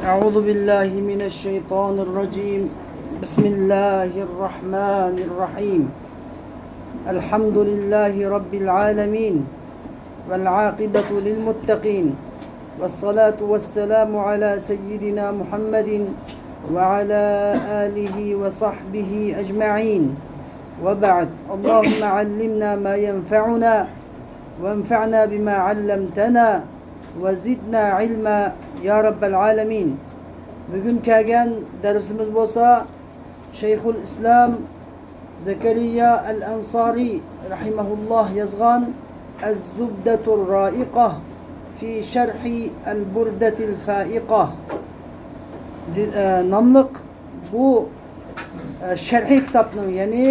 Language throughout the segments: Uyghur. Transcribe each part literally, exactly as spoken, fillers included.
أعوذ بالله من الشيطان الرجيم. بسم الله الرحمن الرحيم. الحمد لله رب العالمين، والعاقبة للمتقين، والصلاة والسلام على سيدنا محمد وعلى آله وصحبه أجمعين. وبعد، اللهم علمنا ما ينفعنا، وانفعنا بما علمتنا، وزدنا علما، يا رب العالمين. بۈگۈن كەلگەن دەرسىمىز بولسا شەيخۇل ئىسلام زەكەرىيا ئەل ئەنسارى رەھىمەھۇللاھ يازغان ئەز-زۇبدەتۇر رائىقە فى شەرھى ئەل بۇردەتىل فائىقە دى-، ئە، ناملىق بۇ، ئە، شەرھى كىتابنىڭ، يەنى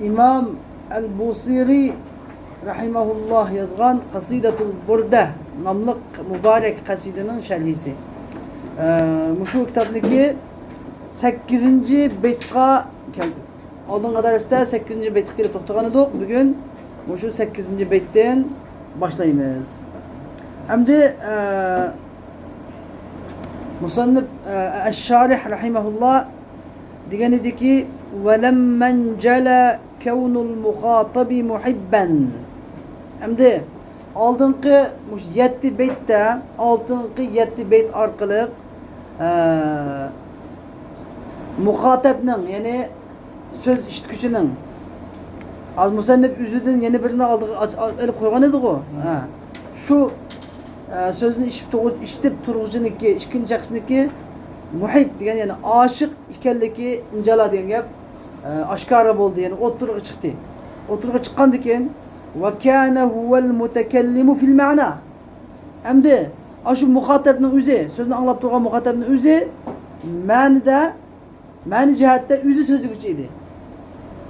ئىمام ئەل بۇسىرى رەھىمەھۇللاھ يازغان قەسىدەتۇل بۇردە ناملىق مۇبارەك قەسىدىنىڭ شەرھىسى. ئە، مۇشۇ كىتابنىڭكى سەككىزىنچى بەيتقا كەلدۇق. ئالدىنقى دەرستە سەككىزىنچى بەيتقا كېلىپ توختىغان ئىدۇق. بۈگۈن مۇشۇ سەككىزىنچى بەيتتىن باشلايمىز. ئەمدى، ئە، مۇسەننىپ، ئە، ئەششارىھ رەھىمەھۇللا دېگەن ئىدىكى، ۋەلەممەن جەلە كەۋنۇل مۇخاتەبى مۇھىببەن. ئەمدى ئالدىنقى مۇشۇ يەتتە بەيتتە، ئالدىنقى يەتتە بەيت ئارقىلىق، ئە، مۇخاتەبنىڭ، يەنى سۆز ئىشىتكۈچىنىڭ، ھازىر مۇسەننىپ ئۆزىدىن يەنە بىرىنى ئالدىغا ئاچ-، ئا-، ئېلىپ قويغان ئىدىغۇ. ھە. شۇ، ئە، سۆزنى ئىشىتىپ تۇرغۇ-، ئىشىتىپ تۇرغۇچىنىڭكى، ئىككىنچى شەخسنىڭكى مۇھىب دېگەن، يەنى ئاشىق ئىكەنلىكى ئىنجالا دېگەن گەپ، ئە، ئاشكارا بولدى، يەنى ئوتتۇرىغا چىقتى. ئوتتۇرىغا چىققاندىن كېيىن، ۋە كانە ھۇۋەل مۇتەكەللىمۇ فىل مەنا. ئەمدى ئاشۇ مۇخاتەبنىڭ ئۆزى، سۆزنى ئاڭلاپ تۇرغان مۇخاتەبنىڭ ئۆزى مەنىدە، مەنە جەھەتتە ئۆزى سۆزلىگۈچى ئىدى.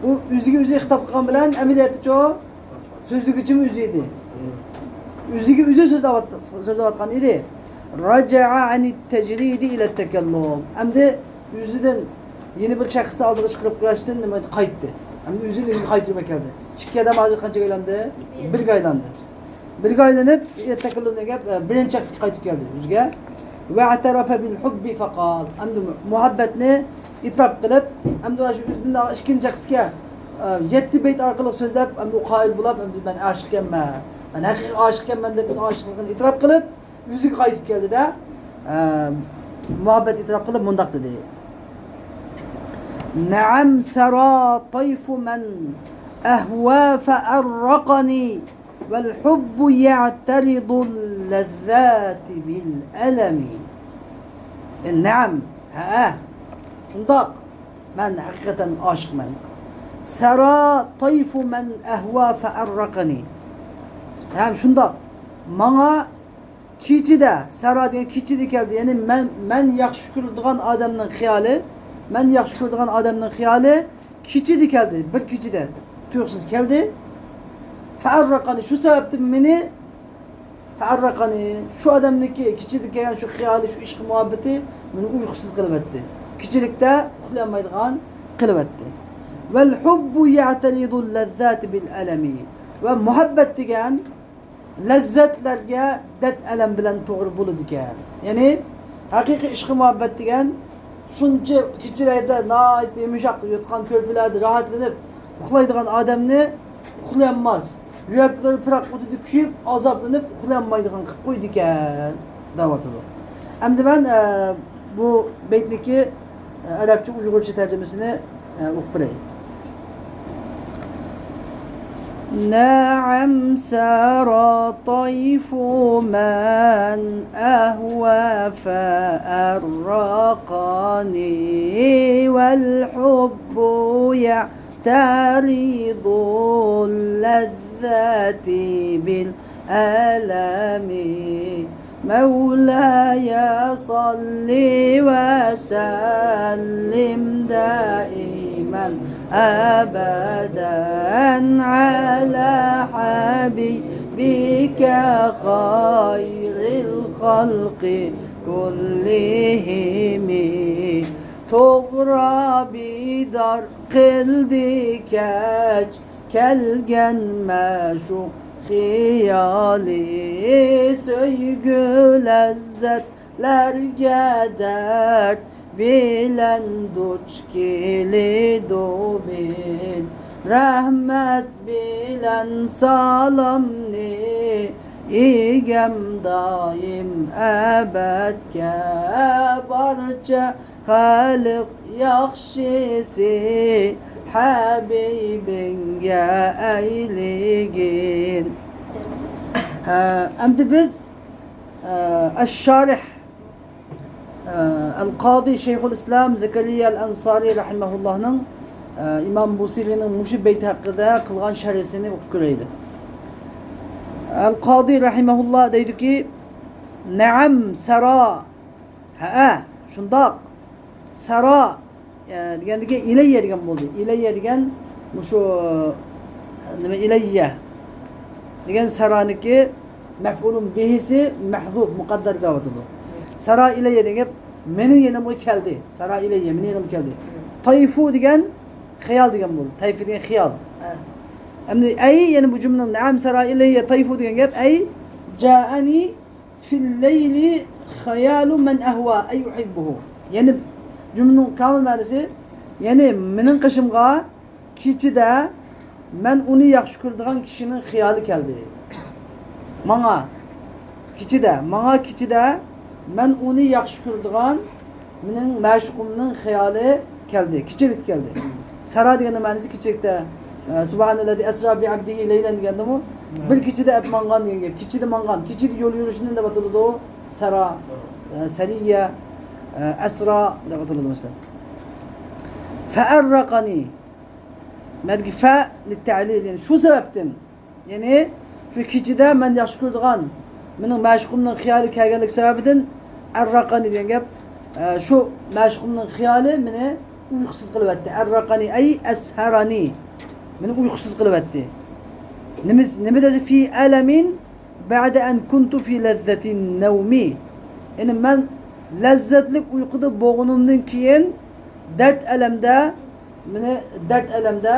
ئۇ ئۆزىگە ئۆزى خىتاب قىلغان بىلەن ئەمەلىيەتتىچۇ سۆزلىگۈچىمۇ ئۆزى ئىدى. ئۆزىگە ئۆزى سۆزلەۋات-، سۆزلەۋاتقان ئىدى. راجەئە ئەنىت تەجرىدى ئىلەت تەكەللۇم. ئەمدى ئۆزىدىن يەنە بىر شەخسنى ئالدىغا چىقىرىپ قويۇشتىن نېمە قايتتى. ئەمدى ئۆزىنى ئۆزىگە قايتۇرۇپ ئەكەلدى. ئىككى ئادەم ھازىر قانچىگە ئايلاندى؟ بىرگە ئايلاندى. بىرگە ئايلىنىپ، تەكەللۇم دېگەن گەپ، بىرىنچى شەخسكە قايتىپ كەلدى، ئۆزىگە. ۋە ئەتەرەفە بىل ھۇببى فەقال. ئەمدى مۇھەببەتنى ئېتىراپ قىلىپ، ئەمدى شۇ ئۆزىدىن ئىككىنچى شەخسكە، يەتتە بەيت ئارقىلىق سۆزلەپ، ئەمدى ئۇ قايىل بولاپ، ئەمدى مەن ئاشىقكەنمەن، مەن ھەقىقىي ئاشىقكەنمەن دەپ ئۆزىنىڭ ئاشىقلىقىنى ئېتىراپ قىلىپ، ئۆزىگە قايتىپ كەلدى-دە، ئە، مۇھەببەت ئېتىراپ قىلىپ مۇنداق دېدى. نەئەم سەرا تەيفۇ مەن ئەھۋا فەئەررەقەنى ۋەل ھۇببۇ يەئتەرىدۇل لەززەتى بىل ئەلەمى. ئە، نەئەم، ھەئە، شۇنداق، مەن ھەقىقەتەن ئاشىقمەن. سەرا تەيفۇ مەن ئەھۋا فەئەررەقەنى. ھەم شۇنداق، ماڭا كېچىدە، سەرا دېگەن كېچىدە كەلدى. يەنى مەن، مەن ياخشى كۆرىدىغان ئادەمنىڭ خىيالى، مەن ياخشى كۆرىدىغان ئادەمنىڭ خىيالى كېچىدە كەلدى، بىر كېچىدە تۇيۇقسىز كەلدى. فەئەررەقەنى، شۇ سەۋەبتىن مېنى، فەئەررەقەنى، شۇ ئادەمنىڭكى كېچىدە كەلگەن شۇ خىيالى، شۇ ئىشقى مۇھەببىتى مېنى ئۇيقۇسىز قىلىۋەتتى. كېچىلىكتە ئۇخلىيالمايدىغان قىلىۋەتتى. ۋەل ھۇببۇ يەئتەرىدۇل لەززەتى بىل ئەلەمى. ۋە مۇھەببەت دېگەن لەززەتلەرگە دەرد ئەلەم بىلەن توغرا بولىدىكەن. يەنى ھەقىقىي ئىشقى مۇھەببەت دېگەن شۇنچە كېچىلەردە ناھايىتى يۇمشاق يوتقان كۆرپىلەردە راھەتلىنىپ ئۇخلايدىغان ئادەمنى ئۇخلىيالماس، يۈرەكلىرى پىراق ئوتىدا كۆيۈپ ئازابلىنىپ ئۇخلىيالمايدىغان قىلىپ قويىدىكەن دەۋاتىدۇ. ئەمدى مەن، ئە، بۇ بەيتنىكى، ئە، ئەرەبچە ئۇيغۇرچە تەرجىمىسىنى، ئە، ئوقۇپ بېرەي. نەئەم سەرا تەيفۇ مەن ئەھۋا فەئەررەقەنى ۋەل ھۇببۇ يەئتەرىدۇل لەززەتى بىل ئەلەمى. مولاي صل وسلم دائما أبدا على حبيبك خير الخلق كلهم. توغرا بىدار قىلدى كەچ كەلگەن مەشۇق خىيالى، سۆيگۈ لەززەت لەرگە دەرد بىلەن دۇچ كېلىدۇ بىل. رەھمەت بىلەن سالامنى ئىگەم دائىم ئەبەدكە. بارچە خەلق ياخشىسى ھەبىبىڭگە ئەيلىگىن. ئە، ئەمدى بىز، ئە، ئەششارىھ، ئە، ئەل قازى شەيخۇل ئىسلام زەكەرىيا ئەل ئەنسارى رەھىمەھۇللاھنىڭ، ئە، ئىمام بۇسىرىنىڭ مۇشۇ بەيت ھەققىدە قىلغان شەرھىسىنى ئوقۇپ كۆرەيلى. ئەل قازى رەھىمەھۇللا دەيدۇكى، نەئەم سەرا، ھەئە، شۇنداق. سەرا، ئە، دېگەندىكى ئىلەييە دېگەن بولدى. ئىلەييە دېگەن مۇشۇ، نېمە، ئىلەييە دېگەن سەرانىكى مەفئۇلۇن بىھىسى مەھزۇف، مۇقەددەر دەۋاتىدۇ. سەرا ئىلەييە دېگەن گەپ مېنىڭ يېنىمغا كەلدى. سەرا ئىلەييە، مېنىڭ يېنىمغا كەلدى. تەيفۇ دېگەن خىيال دېگەن بولدى. تەيفۇ دېگەن خىيال. ھە. ئەمدى ئەي، يەنە بۇ جۈملىنىڭ نەئەم سەرا ئىلەييە تەيفۇ دېگەن گەپ، ئەي جائەنى فىل لەيلى خىيالۇ مەن ئەھۋا ئەي ئۇھىببۇھۇ. يەنى جۈملىنىڭ كامىل مەنىسى، يەنى مېنىڭ قېشىمغا كېچىدە مەن ئۇنى ياخشى كۆرىدىغان كىشىنىڭ خىيالى كەلدى. ماڭا كېچىدە، ماڭا كېچىدە مەن ئۇنى ياخشى كۆرىدىغان مېنىڭ مەشۇقۇمنىڭ خىيالى كەلدى، كېچىلىك كەلدى. سەرا دېگەننىڭ مەنىسى كېچىلىكتە. ئە، سۇبھانەللەزى ئەسرا بىئەبدىھى لەيلەن دېگەندىمۇ، بىر كېچىدە ئەپ ماڭغان دېگەن گەپ. كېچىدە ماڭغان، كېچىدە يول يۈرۈشنى دەپ ئاتىلىدۇ سەرا، ئە، سەرىيە، ئە، ئەسرا دەپ ئاتىلىدۇ مەسىلەن. فەئەررەقەنى. مەدىكى فە لىتەئلىل، يەنى شۇ سەۋەبتىن. يەنى شۇ كېچىدە مەن ياخشى كۆرىدىغان مېنىڭ مەشۇقۇمنىڭ خىيالى كەلگەنلىكى سەۋەبىدىن ئەررەقەنى دېگەن گەپ، ئە، شۇ مەشۇقۇمنىڭ خىيالى مېنى ئۇيقۇسىز قىلىۋەتتى. ئەررەقەنى ئەي ئەسھەرەنى. مېنى ئۇيقۇسىز قىلىۋەتتى. نېمە، نېمە دېسە، فى ئەلەمىن بەئدە ئەن كۇنتۇ فى لەززەتىن نەۋمى. يەنى مەن لەززەتلىك ئۇيقۇدا بولغىنىمدىن كېيىن دەرد ئەلەمدە مېنى دەرد ئەلەمدە،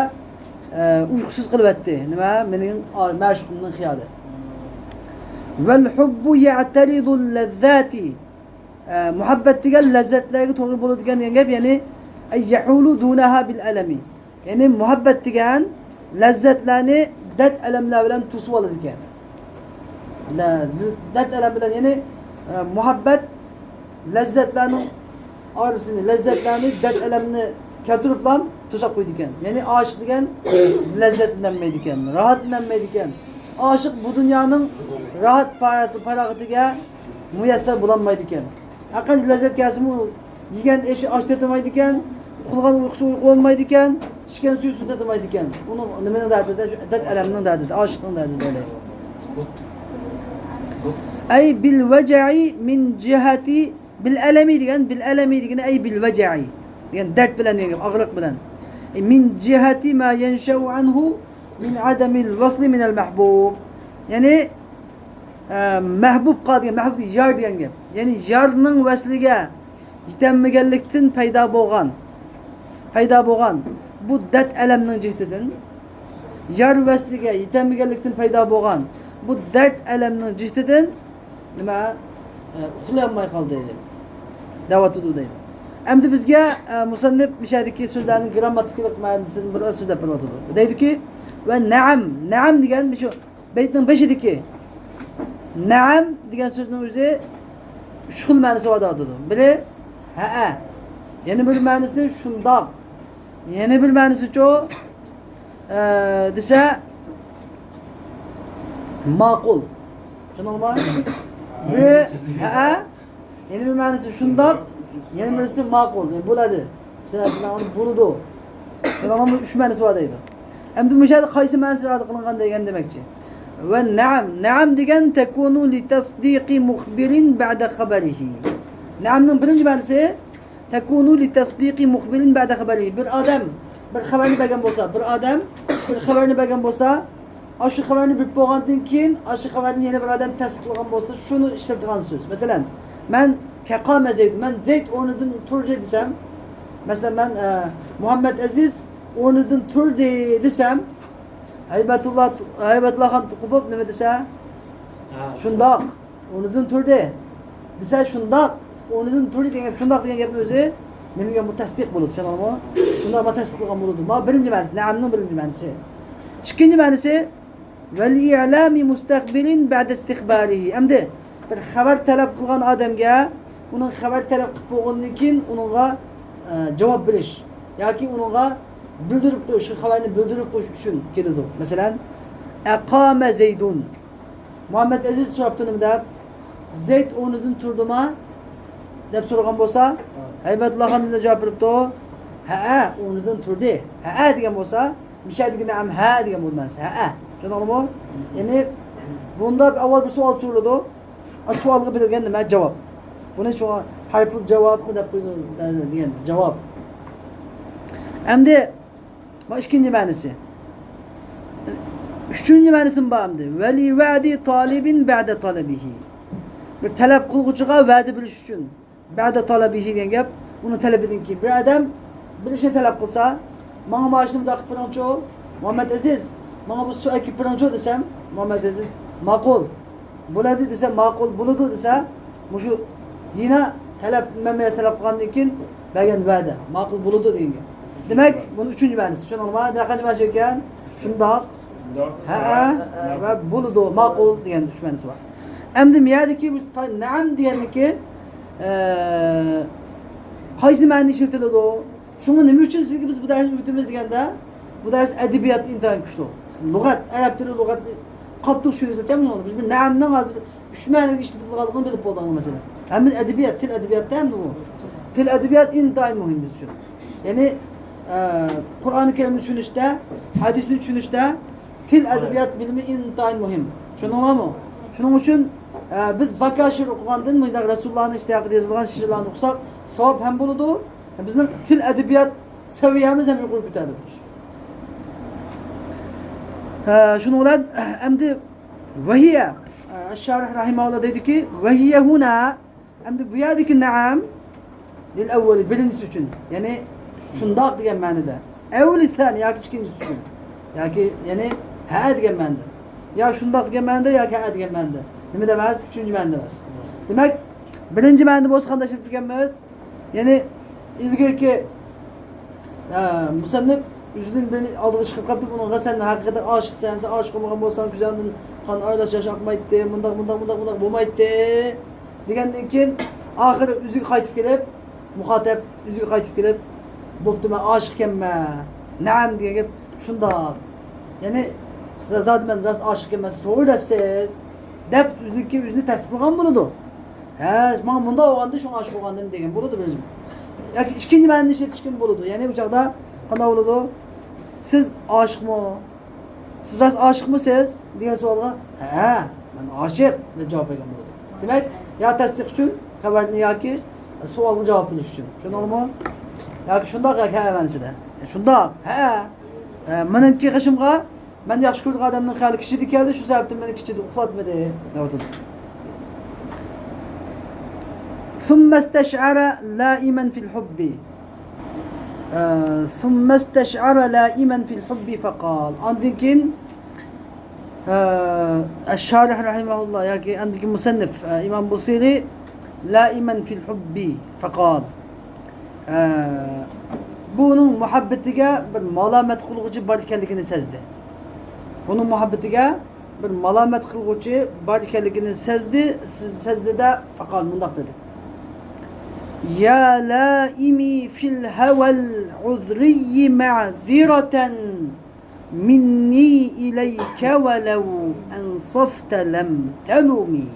ئە، ئۇيقۇسىز قىلىۋەتتى. نېمە؟ مېنىڭ ئا-، مەشۇقۇمنىڭ خىيالى. ۋەل ھۇببۇ يەئتەرىدۇل لەززاتى. ئە، مۇھەببەت دېگەن لەززەتلەرگە توغرا بولىدىكەن دېگەن گەپ، يەنى، ئەي يەھۇلۇ دۇنەھا بىل ئەلەمى. يەنى مۇھەببەت دېگەن لەززەتلەرنى دەرد ئەلەملەر بىلەن توسۇۋالىدىكەن. دە-، دەرد ئەلەم بىلەن، يەنى، ئە، مۇھەببەت لەززەتلەرنىڭ ئارىسىنى، لەززەتلەرنى، دەرد ئەلەمنى كەلتۈرۈپلا توساپ قويىدىكەن. يەنى ئاشىق دېگەن لەززەتلىنەلمەيدىكەن، راھەتلىنەلمەيدىكەن. ئاشىق بۇ دۇنيانىڭ راھەت پاراغىتىگە مۇيەسسەر بولالمايدىكەن. ھەرقانچە لەززەت كەلسىمۇ، يېگەن ئېشى ئاش تېتىمايدىكەن، ئۇخلىغان ئۇيقۇسى ئۇيقۇ بولمايدىكەن، ئىچكەن سۈيى سۇ تېتىمايدىكەن. ئۇنىڭ نېمىنىڭ دەردىدە؟ شۇ دەرد ئەلەمنىڭ دەردىدە، ئاشىقنىڭ دەردىدە دەيدۇ. ئەي بىل ۋەجەئى مىن جىھەتى، بىل ئەلەمى دېگەن، بىل ئەلەمى دېگىنى ئەي بىل ۋەجەئى دېگەن دەرد بىلەن دېگەن گەپ، ئاغرىق بىلەن. ئەي مىن جىھەتى ما يەنشەئۇ ئەنھۇ مىن ئەدەمىل ۋەسلى مىنەل مەھبۇب. يەنى، ئە، مەھبۇبقا دېگەن، مەھبۇب دېگەن يار دېگەن گەپ. يەنى يارنىڭ ۋەسلىگە يېتەلمىگەنلىكتىن پەيدا بولغان، پەيدا بولغان بۇ دەرد ئەلەمنىڭ جىھتىدىن، يار ۋەسلىگە يېتەلمىگەنلىكتىن پەيدا بولغان بۇ دەرد ئەلەمنىڭ جىھتىدىن نېمە، ئە، ئۇخلىيالماي قالدى دەۋاتىدۇ دەيدۇ. ئەمدى بىزگە، ئە، مۇسەننىپ مىشەدىكى سۆزلەرنىڭ گىرامماتىكىلىق مەنىسىدىن بىر سۆزلەپ بېرىۋاتىدۇ. دەيدۇكى، ۋە نەئەم، نەئەم دېگەن شۇ بەيتنىڭ بېشىدىكى نەئەم دېگەن سۆزنىڭ ئۆزى ئۈچ خىل مەنىسى بار دەۋاتىدۇ. بىرى ھەئە، يەنە بىر مەنىسى شۇنداق، يەنە بىر مەنىسىچۇ، ئە، دېسە ماقۇل. چۈشەندىڭىزمۇ؟ بىرى ھەئە، يەنە بىر مەنىسى شۇنداق، يەنە بىرسى ماقۇل، يەنى بولىدۇ. شۇنداق بولىدۇ. شۇنداق بۇ ئۈچ مەنىسى بار دەيدۇ. ئەمدى مۇشۇ يەردە قايسى مەنىسى ئىپادە قىلىنغان دېگەن دېمەكچى. ۋە نەئەم، نەئەم دېگەن تەكۇنۇ لىتەسدىقى مۇخبىرىن بەئدە خەبەرىھى. نەئەمنىڭ بىرىنچى مەنىسى تەكۇنۇ لىتەسدىقى مۇخبىرىن بەئدە خەبەرىھى. بىر ئادەم بىر خەۋەرنى بەرگەن بولسا، بىر ئادەم بىر خەۋەرنى بەرگەن بولسا، ئاشۇ خەۋەرنى بىلىپ بولغاندىن كېيىن، ئاشۇ خەۋەرنى يەنە بىر ئادەم تەستىقلىغان بولسا، شۇنى ئىشلىتىدىغان سۆز. مەسىلەن، مەن كەقامە زەيد، مەن زەيد ئورنىدىن تۇردى دېسەم، مەسىلەن، مەن، ئە، مۇھەممەد ئەزىز ئورنىدىن تۇردى دېسەم، ھەيبەتۇللا، ھەيبەتۇللا خان قوپۇپ نېمە دېسە؟ ھە. شۇنداق، ئورنىدىن تۇردى. دېسە، شۇنداق، ئورنىدىن تۇردى دېگەن گەپ، شۇنداق دېگەن گەپنىڭ ئۆزى نېمە دېگەن؟ بۇ تەستىق بولىدۇ، چۈشەندىڭىزمۇ؟ شۇنداق، ما تەستىق قىلغان بولىدۇ. ما بىرىنچى مەنىسى، نەئەمنىڭ بىرىنچى مەنىسى. ئىككىنچى مەنىسى، ۋەلىئىلامى مۇستەقبىلىن بەدە ئىستىخبارىھى. ئەمدى بىر خەۋەر تەلەپ قىلغان ئادەمگە، ئۇنىڭ خەۋەر تەلەپ قىلىپ بولغاندىن كېيىن ئۇنىڭغا، ئە، جاۋاب بېرىش ياكى ئۇنىڭغا بىلدۈرۈپ قويۇش، شۇ خەۋەرنى بىلدۈرۈپ قويۇش ئۈچۈن كېلىدۇ. مەسىلەن، ئەقامە زەيدۇن. مۇھەممەد ئەزىز تۇرۇپتۇ نېمە دەپ؟ زەيد ئورنىدىن تۇردىما؟ دەپ سورىغان بولسا، ھەيبەتۇللا خان نېمە جاۋاب بېرىپتۇ؟ ھەئە، ئورنىدىن تۇردى. ھەئە دېگەن بولسا، مۇشەدىكى نەئەم ھە دېگەن بولىدۇ مەنىسى. ھەئە. چۈشەندىڭىزمۇ؟ يەنى بۇندا ئاۋۋال بىر سوئال سورىلىدۇ. ئا، سوئالغا بېرىلگەن نېمە؟ جاۋاب. بۇنى شۇڭا ھەرفۇل جاۋابمۇ دەپ قويىدۇ، بەزىلەر دېگەن جاۋاب. ئەمدى ما ئىككىنچى مەنىسى. ئۈچىنچى مەنىسىمۇ بار ئەمدى. ۋەلى ۋەدى تالىبىن بەدە تالىبىھى. بىر تەلەپ قىلغۇچىغا ۋەدە بېرىش ئۈچۈن. بەدە تالىبىھى دېگەن گەپ، ئۇنىڭ تەلىپىدىن كېيىن. بىر ئادەم بىر ئىشنى تەلەپ قىلسا، ماڭا مانا شۇنى مۇنداق قىلىپ بېرىڭچۇ، مۇھەممەد ئەزىز، ماڭا بۇ سۇ ئەكىپ بېرىڭچۇ دېسەم، مۇھەممەد ئەزىز، ماقۇل. بولىدۇ دېسە، ماقۇل بولىدۇ دېسە، مۇشۇ يەنە تەلەپ، مەن بىر نەرسە تەلەپ قىلغاندىن كېيىن بەرگەن ۋەدە، ماقۇل بولىدۇ دېگەن گەپ. دېمەك، بۇنىڭ ئۈچىنچى مەنىسى. چۈشەندىڭىزمۇ؟ دە قانچە مەنىسى ئىكەن؟ شۇنداق، ھەئە ۋە بولىدۇ، ماقۇل دېگەن ئۈچ مەنىسى بار. ئەمدى مۇ يەردىكى بۇ تا-، نەئەم دېگەننىكى، ئە، قايسى مەنىدە ئىشلىتىلىدۇ؟ شۇڭا نېمە ئۈچۈن سىزگە بىز بۇ دەرسنى ئۆگىتىمىز دېگەندە، بۇ دەرس ئەدەبىياتتا ئىنتايىن كۈچلۈك. لۇغەت، ئەرەب تىلى لۇغەتنى قاتتىق چۈشىنىسىز، چەمشىڭلار. بىز بىر نەمنىڭ ھازىر ئۈچ مەنىگە ئىشلىتىلىدىغانلىقىنى بىلىپ بولدۇڭلار مەسىلەن. ھەممىمىز ئەدەبىيات، تىل ئەدەبىياتتا ھەمدە بۇ. تىل ئەدەبىيات ئىنتايىن مۇھىم بىز ئۈچۈن. يەنى، ئە، قۇرئانى كەرىمنى چۈشىنىشتە، ھەدىسنى چۈشىنىشتە تىل ئەدەبىيات بىلىمى ئىنتايىن مۇھىم. چۈشەندىڭلارمۇ؟ شۇنىڭ ئۈچۈن، ئە، بىز باكاشىر ئوقۇغاندىن مۇنداق رەسۇلۇللانىڭ ئىشتىھاقىدا يېزىلغان شېئىرلارنى ئوقۇساق، ساۋاب ھەم بولىدۇ، بىزنىڭ تىل ئەدەبىيات سەۋىيەمىز ھەم يۇقىرى كۆتەرىلىدۇ. ھە، شۇنىڭ بىلەن ئەمدى ۋەھىيە، ئە، شارىھ رەھىمەھۇللا دەيدۇكى، ۋەھىيە ھۇنا، ئەمدى بۇ يەردىكى نەئەم لىل ئەۋۋەلى، بىرىنچىسى ئۈچۈن، يەنى شۇنداق دېگەن مەنىدە. ئەۋ لىسسانى ياكى ئىككىنچىسى ئۈچۈن. ياكى، يەنى ھە دېگەن مەنىدە. يا شۇنداق دېگەن مەنىدە، ياكى ھە دېگەن مەنىدە. نېمە دەيمىز؟ ئۈچىنچى مەنىدە ئەمەس. دېمەك، بىرىنچى مەنىدە بولسا قانداق ئىشلىتىدىكەنمىز؟ يەنى ئىلگىرىكى، ئە، مۇسەننىپ ئۆزىدىن بىرنى ئالدىغا چىقىرىپ قاپتۇ، بۇنىڭغا سەن ھەقىقەتەن ئاشىقسەن، سەن ئاشىق بولمىغان بولساڭ كۆزۈڭدىن قان ئارىلاش ياش ئاقمايتتى، مۇنداق، مۇنداق، مۇنداق، مۇنداق بولمايتتى. دېگەندىن كېيىن، ئاخىرى ئۆزىگە قايتىپ كېلىپ، مۇخاتەب ئۆزىگە قايتىپ كېلىپ، بوپتۇ، مەن ئاشىق ئىكەنمەن، نەئەم دېگەن گەپ شۇنداق. يەنى، سىز زادى مەن راست ئاشىق ئىكەنمەن، سىز توغرا دەپسىز، دەپ ئۆزىنىڭكى ئۆزىنى تەستىقلىغان بولىدۇ. ھە، ماڭا مۇنداق بولغاندا شۇڭا ئاشىق بولغانىدىم دېگەن بولىدۇ بىرىنچى. ياكى ئىككىنچى مەنىنى ئىشلىتىشكىمۇ بولىدۇ. يەنى بۇ چاغدا قانداق بولىدۇ؟ سىز ئاشىقمۇ؟ سىز راست ئاشىقمۇسىز؟ دېگەن سوئالغا، ھە، مەن ئاشىق دەپ جاۋاب بەرگەن بولىدۇ. دېمەك، يا تەستىق ئۈچۈن خەۋەرنى ياكى سوئالغا جاۋاب بېرىش ئۈچۈن. چۈشەندىڭلارمۇ؟ ياكى شۇنداق ياكى ھە مەنىسىدە. شۇنداق، ھە. ھە، مېنىڭكى قېشىمغا مەن ياخشى كۆرىدىغان ئادەمنىڭ خىيالى كىچىدە كەلدى، شۇ سەۋەبتىن مېنى كىچىدە ئۇخلاتمىدى، دەۋاتىدۇ. ثم استشعر لائما في الحب. ئە، ثم استشعر لائما في الحب فقال. ئاندىن كېيىن، ئە، ئەششارىھ رەھىمەھۇللا ياكى ئاندىكى مۇسەننىف، ئە، ئىمام بۇسىرى لائما في الحب فقال. ئە، بۇنىڭ مۇھەببىتىگە بىر مالامەت قىلغۇچى بار ئىكەنلىكىنى سەزدى. بۇنىڭ مۇھەببىتىگە بىر مالامەت قىلغۇچى بار ئىكەنلىكىنى سەزدى، سىز سەزدى-دە، فقال، مۇنداق دېدى. يا لائمي في الهوى العذري معذرة مني إليك ولو أنصفت لم تلمي.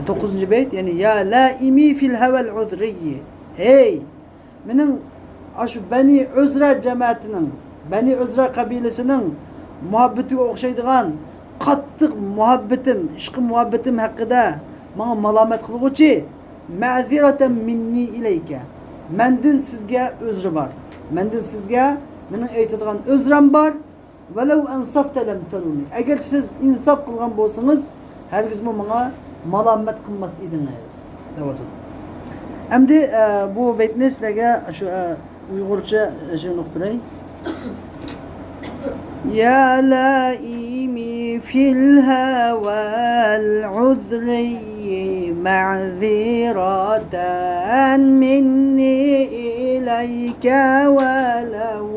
توققۇزىنچى بەيت، يەنى يا لائمي في الهوى العذري. ھەي، مېنىڭ ئاشۇ بەنى ئۆزرە جەمەتىنىڭ، بەنى ئۆزرە قەبىلىسىنىڭ مۇھەببىتىگە ئوخشايدىغان قاتتىق مۇھەببىتىم، ئىشقى مۇھەببىتىم ھەققىدە ماڭا مالامەت قىلغۇچى، مەزىرەتەن مىننى ئىلەيكە. مەندىن سىزگە ئۆزرە بار. مەندىن سىزگە مېنىڭ ئېيتىدىغان ئۆزرەم بار. ۋەلەۋ ئەنسەفتە لەم تەلۇمنى. ئەگەر سىز ئىنساپ قىلغان بولسىڭىز، ھەرگىزمۇ ماڭا مالامەت قىلماس ئىدىڭىز، دەۋاتىدۇ. ئەمدى، ئە، بۇ بەيتنى سىلەرگە شۇ، ئە، ئۇيغۇرچە شۇنى ئوقۇپ بېرەي. يا لائمي في الهوى العذري معذرة مني إليك ولو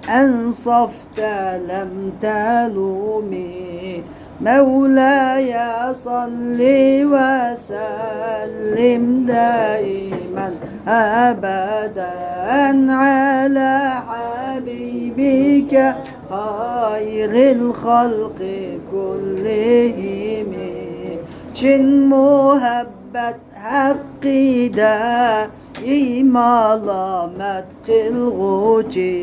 أنصفت لم تلومي. مولاي صل وسلم دائما أبدا على حبيبك خير الخلق كلهم. چىن مۇھەببەت ھەققىدە ئەي مالامەت قىلغۇچى،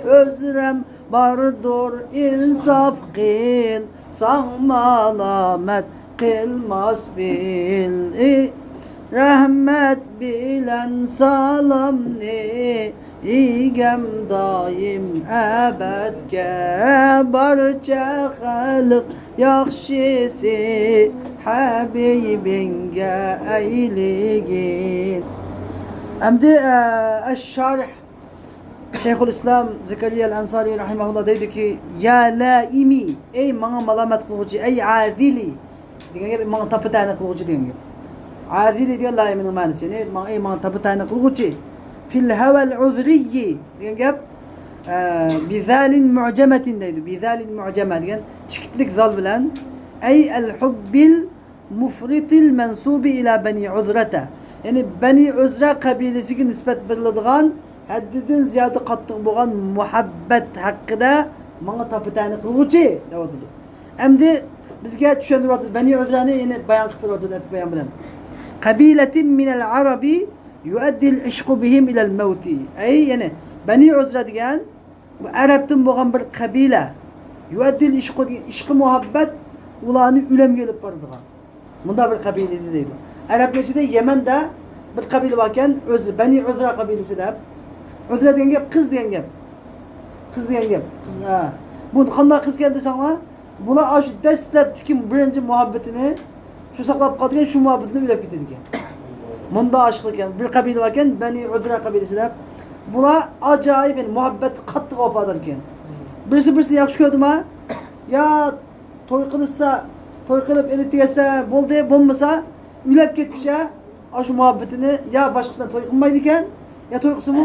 ئۆزرەم باردۇر ئىنساپ قىل، ساڭ مالامەت قىلماس بىل. رەھمەت بىلەن سالامنى ئىگەم دائىم ئەبەدكە، بارچە خەلق ياخشىسى ھەبىبىڭگە ئەيلىگىن. ئەمدى، ئە، ئەششارىھ شەيخۇل ئىسلام زەكەرىيە ئەل ئەنسارى رەھىمەھۇللا دەيدۇكى، يا لائمي، ئەي ماڭا مالامەت قىلغۇچى، ئەي ئازىلى دېگەن گەپ، ماڭا تاپا تەنە قىلغۇچى دېگەن گەپ. ئازىلى دېگەن لائىمىنىڭ مەنىسى، يەنى ماڭا، ئەي ماڭا تاپا تەنە قىلغۇچى. في الهوى العذري دېگەن گەپ، ئە، بذال معجمة دەيدۇ. بذال معجمة دېگەن چېكىتلىك زال بىلەن. ئەي الحب المفرط المنسوب إلى بني عذرة. يەنى بەنى ئۆزرە قەبىلىسىگە نىسبەت بېرىلىدىغان ھەددىدىن زىيادە قاتتىق بولغان مۇھەببەت ھەققىدە ماڭا تاپا تەنە قىلغۇچى دەۋاتىدۇ. ئەمدى بىزگە چۈشەندۈرۈۋاتىدۇ. بەنى ئۆزرەنى يەنى بايان قىلىپ بېرىۋاتىدۇ، ئەتىپ بايان بىلەن. قبيلة من العرب يؤدي العشق بهم إلى الموت. ئەي، يەنى بەنى ئۆزرە دېگەن بۇ ئەرەبتىن بولغان بىر قەبىلە. يؤدي العشق دېگەن ئىشقى مۇھەببەت ئۇلارنى ئۆلۈمگە ئېلىپ بارىدىغان. مۇنداق بىر قەبىلە ئىدى دەيدۇ. ئەرەبنىڭ ئىچىدە يەمەندە بىر قەبىلە باركەن، ئۆزى بەنى ئۆزرە قەبىلىسى دەپ. ئۆزرە دېگەن گەپ قىز دېگەن گەپ. قىز دېگەن گەپ. قىز، ھە. بۇ قانداق قىزكەن دېسەڭلار، بۇلار ئاشۇ دەسلەپتىكى بىرىنچى مۇھەببىتىنى شۇ ساقلاپ قالىدىكەن، شۇ مۇھەببىتىنى ئۆيلەپ كېتىدىكەن. مۇنداق ئاشىق ئىكەن. بىر قەبىلە باركەن، بەنى ئۆزرە قەبىلىسى دەپ. بۇلار ئاجايىپ، يەنى مۇھەببەتتە قاتتىق ۋاپادار ئىكەن. بىرسى بىرسىنى ياخشى كۆردىما، يا توي قىلىشسا، توي قىلىپ ئېلىپ تۈگەتسە بولدى، بولمىسا ئۆيلەپ كەتكۈچە ئاشۇ مۇھەببىتىنى يا باشقىسىنى توي قىلمايدىكەن، يا توي قىلسىمۇ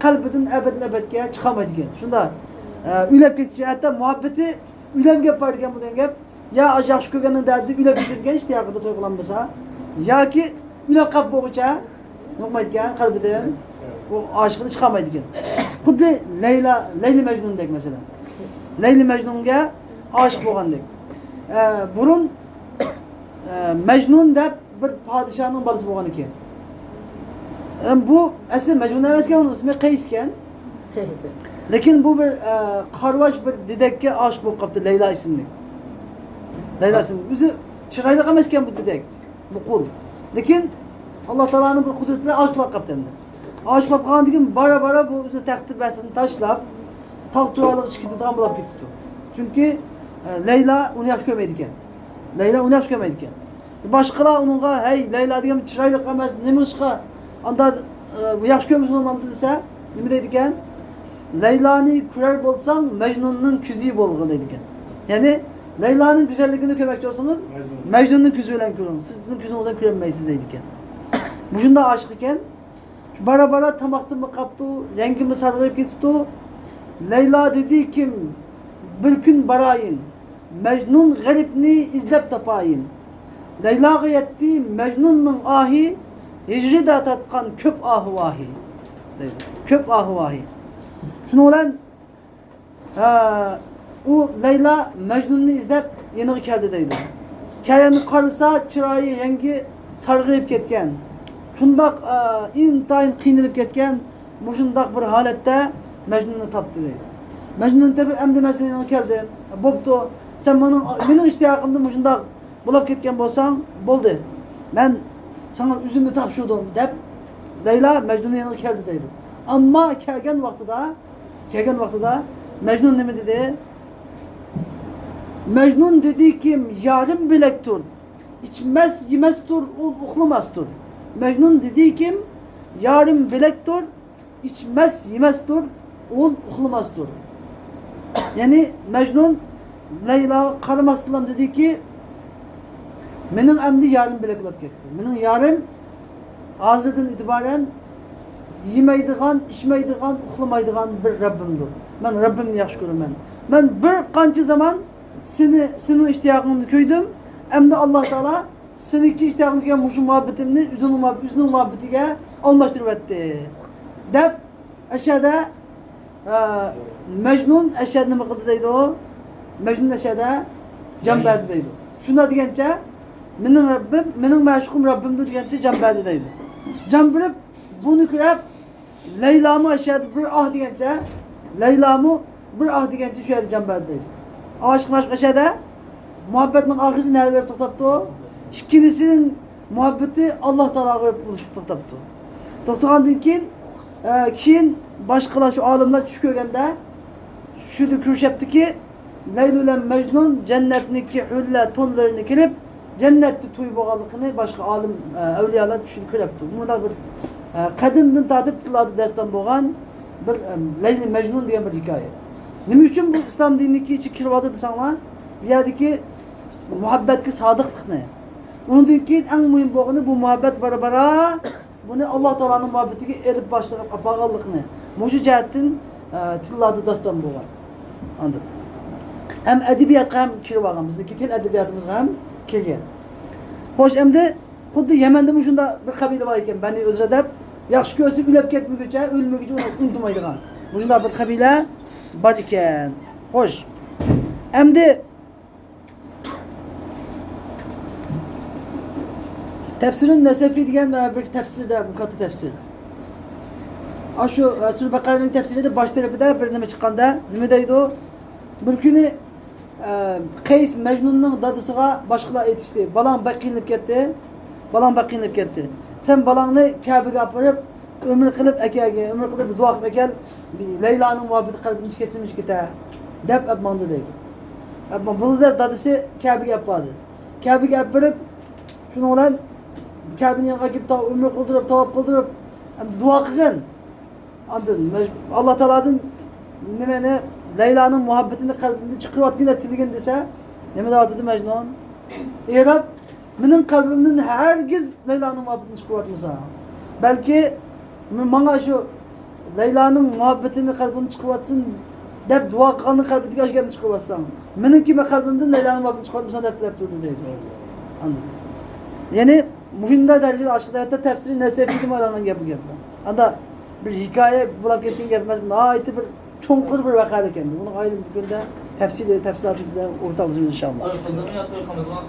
قەلبىدىن ئەبەدىن ئەبەدكە چىقارمايدىكەن. شۇنداق، ئە، ئۆيلەپ كەتكۈچە ھەتتا مۇھەببىتى ئۆيلەنگەپ بار دېگەن بۇ دېگەن گەپ. يا ياخشى كۆرگەننىڭ دەردى ئۆيلەپ كېتىدىكەن، ئىشتىياقىدا توي قىلالمىسا، ياكى ئۆيلەپ قاپ بولغۇچە يوقمايدىكەن قەلبىدىن. ئۇ ئاشىقىنى چىقارمايدىكەن. خۇددى لەيلا، لەيلى مەجنۇندەك مەسىلەن. لەيلى مەجنۇنگە ئاشىق بولغاندەك. ئە، بۇرۇن، ئە، مەجنۇن دەپ بىر پادىشاھنىڭ بالىسى بولغان ئىكەن. ئەم، بۇ ئەسلى مەجنۇن ئەمەسكەن، ئۇنىڭ ئىسمى قەيس ئىكەن. لېكىن بۇ بىر، ئە، قارىۋاش بىر دېدەككە ئاشىق بولۇپ قاپتۇ، لەيلا ئىسىملىك. لەيلا ئىسىملىك. ئۆزى چىرايلىق ئەمەسكەن بۇ دېدەك. بۇ قۇل. لېكىن ئاللا تائالانىڭ بىر قۇدرىتى بىلەن ئاشىق بولۇپ قاپتۇ ئەمدى. ئاشىق بولۇپ قالغاندىن كېيىن بارا-بارا بۇ ئۆزىنىڭ تەخت بەستىنى تاشلاپ، تاغ تۇراقلىقىغا چىقىپ كېتىدىغان بولۇپ كېتىپتۇ. چۈنكى، ئە، لەيلا ئۇنى ياخشى كۆرمەيدىكەن. لەيلا ئۇنى ياخشى كۆرمەيدىكەن. باشقىلار ئۇنىڭغا، ھەي، لەيلا دېگەن چىرايلىق ئەمەس، نېمىشقا ئاندا، ئە، ياخشى كۆرمىسۇن ئۇنى دېسە، نېمە دەيدىكەن؟ لەيلانى كۆرەر بولساڭ، مەجنۇننىڭ كۆزى بولغىن دەيدىكەن. يەنى، لەيلانىڭ گۈزەللىكىنى كۆرمەكچى بولسىڭىز، مەجنۇن. مەجنۇننىڭ كۆزى بىلەن كۆرۈڭ. سىز سىزنىڭ كۆزىڭىز بىلەن كۆرەلمەيسىز دەيدىكەن. مۇشۇنداق ئاشىق ئىكەن. بارا-بارا تاماقتىنمۇ قاپتۇ، رەڭگىمۇ سارغىيىپ كېتىپتۇ. لەيلا دېدى كىم، بىر كۈن بارايىن، مەجنۇن غېرىبنى ئىزدەپ تاپايىن. لەيلاغا يەتتى مەجنۇننىڭ ئاھى، ھىجرىدا تارتقان كۆپ ئاھۇ ۋاھى. دەيدۇ. كۆپ ئاھۇ ۋاھى. شۇنىڭ بىلەن ھە، ئۇ لەيلا مەجنۇننى ئىزدەپ يېنىغا كەلدى دەيدۇ. كەلگەندە قارىسا، چىرايى، رەڭگى سارغىيىپ كەتكەن. شۇنداق، ئە، ئىنتايىن قىينىلىپ كەتكەن، مۇشۇنداق بىر ھالەتتە مەجنۇننى تاپتى دەيدۇ. مەجنۇننى تېپىپ، ئەمدى مەن سېنىڭ يېنىڭغا كەلدىم. بوپتۇ، سەن مېنىڭ، مېنىڭ ئىشتىياقىمدا مۇشۇنداق بولاپ كەتكەن بولساڭ، بولدى. مەن ساڭا ئۆزۈمنى تاپشۇردۇم، دەپ لەيلا مەجنۇننىڭ يېنىغا كەلدى دەيدۇ. ئەمما كەلگەن ۋاقتىدا، كەلگەن ۋاقتىدا مەجنۇن نېمە دېدى؟ مەجنۇن دېدىكىم، يارىم بىلەكتۇر، ئىچمەس، يېمەستۇر، ئۇ ئۇخلىماستۇر. مەجنۇن دېدىكىم، يارىم بىلەكتۇر، ئىچمەس، يېمەستۇر، ئۇ ئۇخلىماستۇر. يەنى مەجنۇن لەيلاغا قارىماستىنلا دېدىكى، مېنىڭ ئەمدى يارىم بۆلەك بولۇپ كەتتى. مېنىڭ يارىم ھازىردىن ئېتىبارەن يېمەيدىغان، ئىچمەيدىغان، ئۇخلىمايدىغان بىر رەببىمدۇر. مەن رەببىمنى ياخشى كۆرىمەن. مەن بىر قانچە زامان سېنى، سېنىڭ ئىشتىياقىڭنى كۆيدۈم. ئەمدى ئاللا تائالا سېنىڭكى ئىشتىياقىڭنى كۆيگەن مۇشۇ مۇھەببىتىمنى ئۆزۈڭنىڭ مۇھەب-، ئۆزىنىڭ مۇھەببىتىگە ئالماشتۇرۇۋەتتى، دەپ ئەشەدە، ئە، مەجنۇن ئەشەدە نېمە قىلدى دەيدۇ؟ مەجنۇن ئەشەدە جان بەردى دەيدۇ. شۇنداق دېگەنچە، مېنىڭ رەببىم، مېنىڭ مەشۇقۇم رەببىمدۇر دېگەنچە جان بەردى دەيدۇ. جان بېرىپ، بۇنى كۆرۈپ، لەيلامۇ ئەشەدە بىر ئاھ دېگەنچە، لەيلامۇ بىر ئاھ دېگەنچە شۇ يەردە جان بەردى دەيدۇ. ئاشىق مەشۇق ئەشەدە مۇھەببەتنىڭ ئاخىرىسى نەدە بېرىپ توختاپتۇ؟ ئىككىلىسىنىڭ مۇھەببىتى ئاللا تائالاغا بېرىپ ئۇلىشىپ توختاپتۇ. توختىغاندىن كېيىن، ئە، كېيىن باشقىلار، شۇ ئالىملار چۈش كۆرگەندە شۇدا كۆرۈشەپتىكى، لەيلى بىلەن مەجنۇن جەننەتنىڭكى ھۆرلەر تونلىرىنى كىيىپ، جەننەتتە توي بولغانلىقىنى باشقا ئالىم، ئە، ئەۋلىيالار چۈشىدە كۆرەپتۇ. مۇنداق بىر، ئە، قەدىمدىن تارتىپ تىللاردا داستان بولغان بىر، ئە، لەيلى مەجنۇن دېگەن بىر ھېكايە. نېمە ئۈچۈن بۇ ئىسلام دىنىنىڭكى ئىچىگە كىرىۋالدى دېسەڭلار، بۇ يەردىكى مۇھەببەتكە سادىقلىقنى. ئۇنىڭدىن كېيىن ئەڭ مۇھىم بولغىنى بۇ مۇھەببەت بارا-بارا بۇنى ئاللا تائالانىڭ مۇھەببىتىگە ئېلىپ باشلاپ ئاپارغانلىقىنى مۇشۇ جەھەتتىن، ئە، تىللاردا داستان بولغان. ئاندىن ھەم ئەدەبىياتقا ھەم كىرىۋالغان، بىزنىڭكى تىل ئەدەبىياتىمىزغا ھەم كىرگەن. خوش، ئەمدى خۇددى يەمەندىمۇ شۇنداق بىر قەبىلە بار ئىكەن، بەنى ئۆزرە دەپ، ياخشى كۆرسە ئۆلۈپ كەتمىگۈچە، ئۆلمىگۈچە ئۇنى ئۇنتۇمايدىغان مۇشۇنداق بىر قەبىلە بار ئىكەن. خوش، ئەمدى تەفسىرۇن نەسەفى دېگەن، ئە، بىر تەفسىردە، بۇ كاتتا تەفسىر. ئاشۇ، ئە، سۈرە بەقەرەنىڭ تەفسىرىدە باش تەرىپىدە بىر نېمە چىققاندا، نېمە دەيدۇ؟ بىر كۈنى، ئە، قەيس مەجنۇننىڭ دادىسىغا باشقىلار ئېيتىشتى، «بالاڭ بەك قىينىلىپ كەتتى، بالاڭ بەك قىينىلىپ كەتتى. سەن بالاڭنى كەبىگە ئاپىرىپ، ئۆمرە قىلىپ ئەكەلگىن، ئۆمرە قىلىپ دۇئا قىلىپ ئەكەل، لەيلانىڭ مۇھەببىتى قەلبىدىن كەتسىمىش كېتە» دەپ ئەپ ماڭدى دەيدۇ. ئەپ ماڭ-، بۇنى دەپ دادىسى كەبىگە ئەپ باردى. كەبىگە ئەپ بېرىپ، شۇنىڭ بىلەن كەبىنىڭ يېنىغا كېلىپ، تا-، ئۆمرە قىلدۇرۇپ، تاۋاپ قىلدۇرۇپ، ئەمدى دۇئا قىلغىن. ئاندىن مەج-، ئاللا تائالادىن نېمىنى، لەيلانىڭ مۇھەببىتىنى قەلبىمدىن چىقىرىۋەتكىن دەپ تىلىگىن دېسە، نېمە دەۋاتىدۇ مەجنۇن؟ ئېرىپ، مېنىڭ قەلبىمدىن ھەرگىز لەيلانىڭ مۇھەببىتىنى چىقىرىۋەتمىسە، بەلكى م-، ماڭا شۇ لەيلانىڭ مۇھەببىتىنى قەلبىمدىن چىقىرىۋەتسۇن دەپ دۇئا قىلغاننىڭ قەلبىدىكى ئاشۇ گەپنى چىقىرىۋەتسەڭ، مېنىڭكى مەن قەلبىمدىن لەيلانىڭ مۇھەببىتىنى چىقىرىۋەتمىسەڭ دەپ تىلەپ تۇردى دەيدۇ. ئاندىن، يەنى مۇشۇنداق دەرىجىدە ئاشىق دەۋەتتە تەپسىرى نەسەپىدىمۇ ئايلانغان گەپ بۇ گەپلەر. ئاندا بىر ھېكايە بولاپ كەتكەن گەپ ئەمەس، ناھايىتى بىر چوڭقۇر بىر ۋەقە ئىكەن. بۇنىڭ ئايرىم بىر كۈندە تەپسىلىي تەپسىلاتى ئىچىدە ئورتاقلىشىمىز ئىنشاللا. توي قىلدىمۇ يا توي قىلمىدىڭىز؟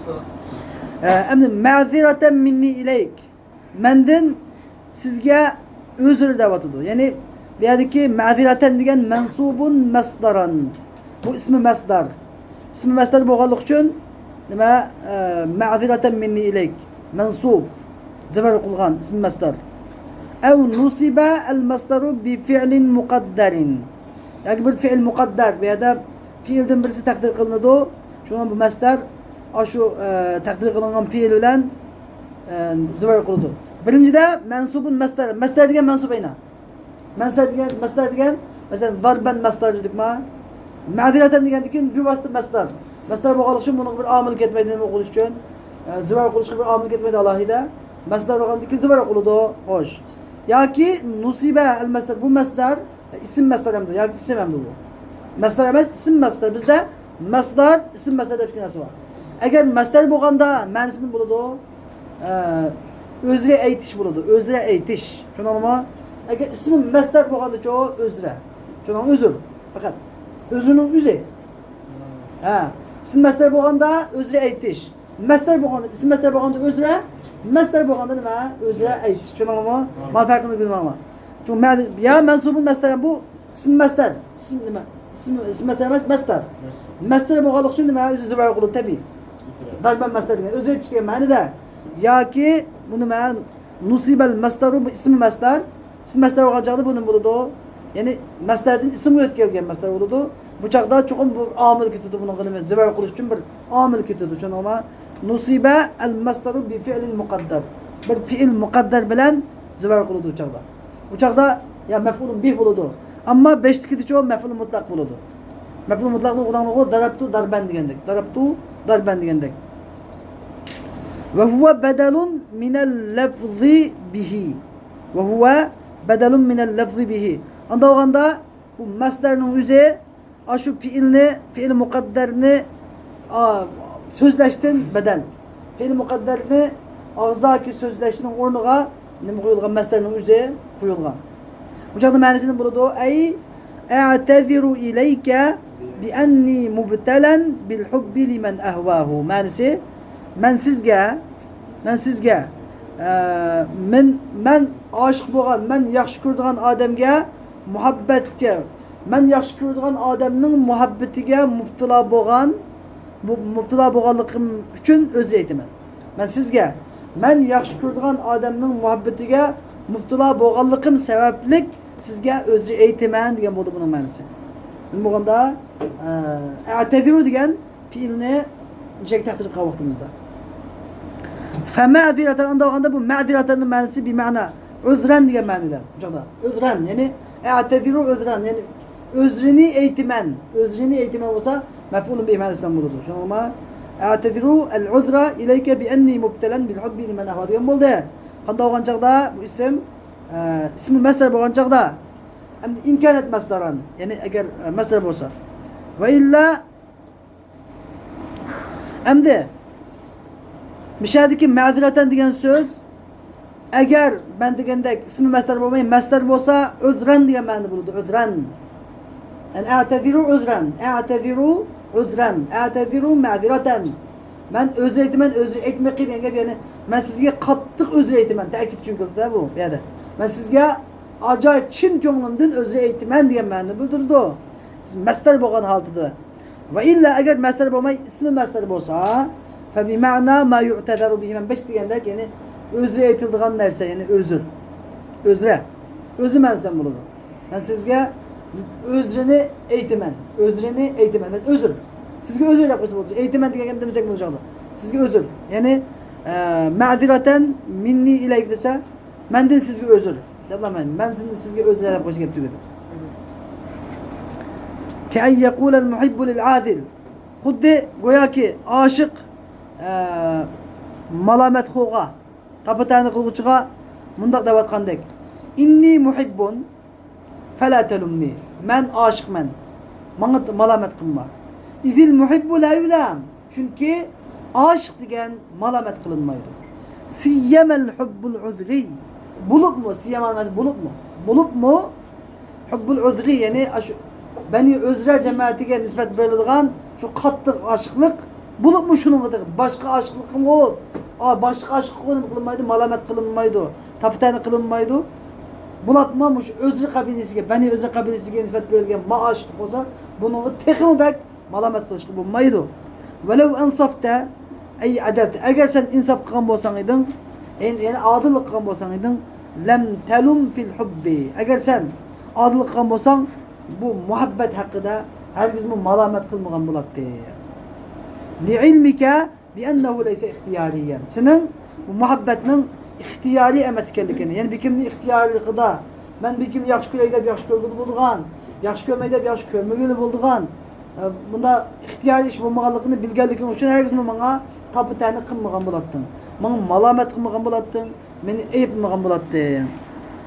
ئە، ئەمدى مەزىرەتەن مىننى ئىلەيك. مەندىن سىزگە ئۆزرە دەۋاتىدۇ. يەنى بۇ يەردىكى مەزىرەتەن دېگەن مەنسۇبۇن مەسدەرەن. بۇ ئىسمى مەسدەر. ئىسمى مەسدەر بولغانلىقى ئۈچۈن نېمە، ئە، مەزىرەتەن مىننى ئىلەيك. مەنسۇب. زىبەر قىلغان ئىسمى مەسدەر. ئەۋ نۇسىبە ئەل مەسدەرۇ بى فىئلىن مۇقەددەرىن. ياكى بىر فېئىل مۇقەددەر، بۇ يەردە پېئىلدىن بىرسى تەقدىر قىلىنىدۇ. شۇڭا بۇ مەسدەر ئاشۇ، ئە، تەقدىر قىلىنغان پېئىل بىلەن، ئە، زىبەر قىلىدۇ. بىرىنچىدە، مەنسۇبۇن مەسدەر. مەسدەر دېگەن مەنسۇب ئەينە. مەسدەر دېگەن، مەسدەر دېگەن، مەسىلەن، داربەن مەسدەر دېدۇقما؟ مەزىرەتەن دېگەندىن كېيىن بىۋاسىتە مەسدەر. مەسدەر بولغانلىقى ئۈچۈن بۇنىڭغا بىر ئامىل كەتمەيدۇ، نېمە قىلىش ئۈچۈن؟ ئە، زىبەر قىلىشقا بىر ئامىل كەتمەيدۇ ئالاھىدە. مەسدەر بولغاندىن كېيىن زىبەر قىلىدۇ، خوش. ياكى نۇسىبە ئەل مەسدەر، بۇ مەسدەر، ئىسىم مەسدەر ئەمدى، ياكى ئىسىم ئەمدى بۇ. مەسدەر ئەمەس، ئىسىم مەسدەر. بىزدە مەسدەر، ئىسىم مەسدەر دەپ ئىككى نەرسە بار. ئەگەر مەسدەر بولغاندا مەنىسى نېمە بولىدۇ؟ ئە، ئۆزرە ئېيتىش بولىدۇ، ئۆزرە ئېيتىش. چۈشەندىڭلارمۇ؟ ئەگەر ئىسمى مەسدەر بولغاندىچۇ ئۆزرە. چۈشەندىڭلارمۇ؟ ئۆزۈر. پەقەت. ئۆزىنىڭ ئۆزى. ھە. ئىسىم مەسدەر بولغاندا ئۆزرە ئېيتىش. مەسدەر بولغاندا، ئىسىم مەسدەر بولغاندا ئۆزرە، مەسدەر بولغاندا نېمە؟ ئۆزرە ئېيتىش. چۈشەندىڭلارمۇ؟ مانا پەرقىنى بىلىۋالىڭلار. چۈنكى مەن-، يا مەنسۇبۇل مەسدەر، بۇ ئىسىم مەسدەر. ئىسىم نېمە؟ ئىسىم، ئىسىم مەسدەر ئەمەس، مەسدەر. مەسدەر بولغانلىقى ئۈچۈن نېمە؟ ئۆزى زىبەر قىلىدۇ، تەبىئىي. داربەن مەسدەر دېگەن، ئۆزى ئېيتىش دېگەن مەنىدە. ياكى بۇ نېمە؟ نۇسىبەل مەسدەرۇ، بۇ ئىسمى مەسدەر. ئىسمى مەسدەر بولغان چاغدا بۇ نېمە بولىدۇ؟ يەنى مەسدەردىن ئىسىمغا ئۆتۈپ كەلگەن مەسدەر بولىدۇ. بۇ چاغدا چوقۇم بۇ ئامىل كېتىدۇ، بۇنىڭغا نېمە؟ زىبەر قىلىش ئۈچۈن بىر ئامىل كېتىدۇ، چۈشەندىڭلارمۇ؟ نۇسىبە ئەل مەسدەرۇ بى فىئلىن مۇقەددەر. بىر فېئىل مۇقەددەر بىلەن زىبەر قىلىدۇ ئۇ چاغدا. ئۇ چاغدا يا مەفئۇلۇن بىھ بولىدۇ. ئەمما بەشتىكىدىچۇ مەفئۇل مۇتلەق بولىدۇ. مەفئۇل مۇتلەقنى ئوقۇداڭلىغۇ، دەرەبتۇ داربەن دېگەندەك. دەرەبتۇ داربەن دېگەندەك. وهو بدل من اللفظ به. وهو بدل من اللفظ به. ئانداق بولغاندا، بۇ مەسدەرنىڭ ئۆزى ئاشۇ پېئىلنى، پېئىل مۇقەددەرنى، ئا، سۆزلەشتىن بەدەل. پېئىل مۇقەددەرنى ئاغزاكى سۆزلەشنىڭ ئورنىغا نېمە قويۇلغان؟ مەسدەرنىڭ ئۆزى قويۇلغان. بۇ چاغدا مەنىسى نېمە بولىدۇ؟ ئەي، أعتذر إليك بأني مبتلى بالحب لمن أهواه. مەنىسى، مەن سىزگە، مەن سىزگە، ئە، مەن، مەن ئاشىق بولغان، مەن ياخشى كۆرىدىغان ئادەمگە مۇھەببەتكە، مەن ياخشى كۆرىدىغان ئادەمنىڭ مۇھەببىتىگە مۇپتىلا بولغان، مۇ-، مۇپتىلا بولغانلىقىم ئۈچۈن ئۆزرە ئېيتىمەن. مەن سىزگە، مەن ياخشى كۆرىدىغان ئادەمنىڭ مۇھەببىتىگە مۇپتىلا بولغانلىقىم سەۋەبلىك سىزگە ئۆزرە ئېيتىمەن دېگەن بولدى بۇنىڭ مەنىسى. بولغاندا، ئە، ئەتەزىرۇ دېگەن پېئىلنى مۇشۇ يەرگە تەقدىر قىلغان ۋاقتىمىزدا. فمعذرة، ئانداق بولغاندا بۇ مەزىرەتەننىڭ مەنىسى بىمەنا ئۆزرەن دېگەن مەنىدە. بۇ چاغدا ئۆزرەن، يەنى ئەتەزىرۇ ئۆزرەن، يەنى ئۆزرىنى ئېيتىمەن. ئۆزرىنى ئېيتىمەن بولسا مەفئۇلۇن بىھى مەنىسىدە بولىدۇ. شۇڭا ئەتەزىرۇ ئەل ئۆزرە ئىلەيكە بىئەننى مۇبتەلەن بىل ھۇببى لىمەن ئەھۋا دېگەن بولدى. قانداق بولغان چاغدا بۇ ئىسىم، ئە، ئىسمى مەسدەر بولغان چاغدا، ئەمدى ئىمكانەت مەسدەرەن، يەنى ئەگەر، ئە، مەسدەر بولسا. ۋە ئىللا ئەمدى مىشەدىكى مەزىرەتەن دېگەن سۆز، ئەگەر مەن دېگەندەك ئىسمى مەسدەر بولماي، مەسدەر بولسا، ئۆزرەن دېگەن مەنىدە بولىدۇ، ئۆزرەن. يەنى ئەتەزىرۇ ئۆزرەن، ئەتەزىرۇ ئۆزرەن، ئەتەزىرۇ مەزىرەتەن. مەن ئۆزرە ئېيتىمەن، ئۆزرە ئېيتمىقى دېگەن گەپ، يەنى مەن سىزگە قاتتىق ئۆزرە ئېيتىمەن، تەكىت ئۈچۈن كېلىدۇ بۇ يەردە. مەن سىزگە ئاجايىپ چىن كۆڭلۈمدىن ئۆزرە ئېيتىمەن دېگەن مەنىنى بىلدۈرىدۇ. مەسدەر بولغان ھالىتىدە. ۋە ئىللا ئەگەر مەسدەر بولماي، ئىسمى مەسدەر بولسا، فبمعنى ما يعتذر به، مەن بېشىدا دېگەندەك، يەنى ئۆزرە ئېيتىلىدىغان نەرسە، يەنى ئۆزر. ئۆزرە. ئۆزرە مەنىسى بولىدۇ. مەن سىزگە ئۆزرىنى ئېيتىمەن. ئۆزرىنى ئېيتىمەن. مەن ئۆزر. سىزگە ئۆزر دەپ قويسا بولىدۇ. ئېيتىمەن دېگەن گەپ دېمىسەك بولىدۇ. سىزگە ئۆزر. يەنى، ئە، مەزىرەتەن مىننى ئىلەيك دېسە، مەندىن سىزگە ئۆزر دەپ ئالمايمەن. مەن سىزنى سىزگە ئۆزرە دەپ قويۇش گەپ تۈگىدى. كأن يقول المحب للعاذل. خۇددى گوياكى ئاشىق، ئە، مالامەتخورغا، تاپا-تەنە قىلغۇچىغا مۇنداق دەۋاتقاندەك، إني محب فلا تلمني، مەن ئاشىقمەن، ماڭا مالامەت قىلما. إذ المحب لا يلام، چۈنكى ئاشىق دېگەن مالامەت قىلىنمايدۇ. سيما الحب العذري، بولۇپمۇ، سيما ئەمەس، بولۇپمۇ، بولۇپمۇ، ھۇببۇل ئۆزرى، يەنى ئاشۇ بەنى ئۆزرە جەمەتىگە نىسبەت بېرىلىدىغان شۇ قاتتىق ئاشىقلىق، بولۇپمۇ شۇنىڭغا تېخى باشقا ئاشىقلىقمۇ، ئا، باشقا ئاشىقلىققا نېمە قىلىنمايدۇ، مالامەت قىلىنمايدۇ، تاپا-تەنە قىلىنمايدۇ. بولۇپمۇ مۇشۇ ئۆزرە قەبىلىسىگە، بەنى ئۆزرە قەبىلىسىگە نىسبەت بېرىلگەن ما ئاشىقلىق بولسا، بۇنىڭغا تېخىمۇ بەك مالامەت قىلىشقا بولمايدۇ. ولو أنصفت، أي عدلت، ئەگەر سەن ئىنساپ قىلغان بولساڭ ئىدىڭ، يەنى، يەنى ئادىللىق قىلغان بولساڭ ئىدىڭ، لم تلم في الحب، ئەگەر سەن ئادىللىق قىلغان بولساڭ، بۇ مۇھەببەت ھەققىدە ھەرگىزمۇ مالامەت قىلمىغان بولاتتى. لعلمك بأنه ليس اختياريا، سېنىڭ بۇ مۇھەببەتنىڭ ئىختىيارىي ئەمەس ئىكەنلىكىنى، يەنى بىر كىمنىڭ ئىختىيارلىقىدا، مەن بىر كىمنى ياخشى كۆرەي دەپ ياخشى كۆرگىلى بولىدىغان، ياخشى كۆرمەي دەپ ياخشى كۆرمىگىلى بولىدىغان، ئە، بۇنداق ئىختىيارىي ئىش بولمىغانلىقىنى بىلگەنلىكىڭ ئۈچۈن ھەرگىزمۇ ماڭا تاپا-تەنە قىلمىغان بولاتتىڭ. ماڭا مالامەت قىلمىغان بولاتتىڭ. مېنى ئەيىبلىمىغان بولاتتىڭ.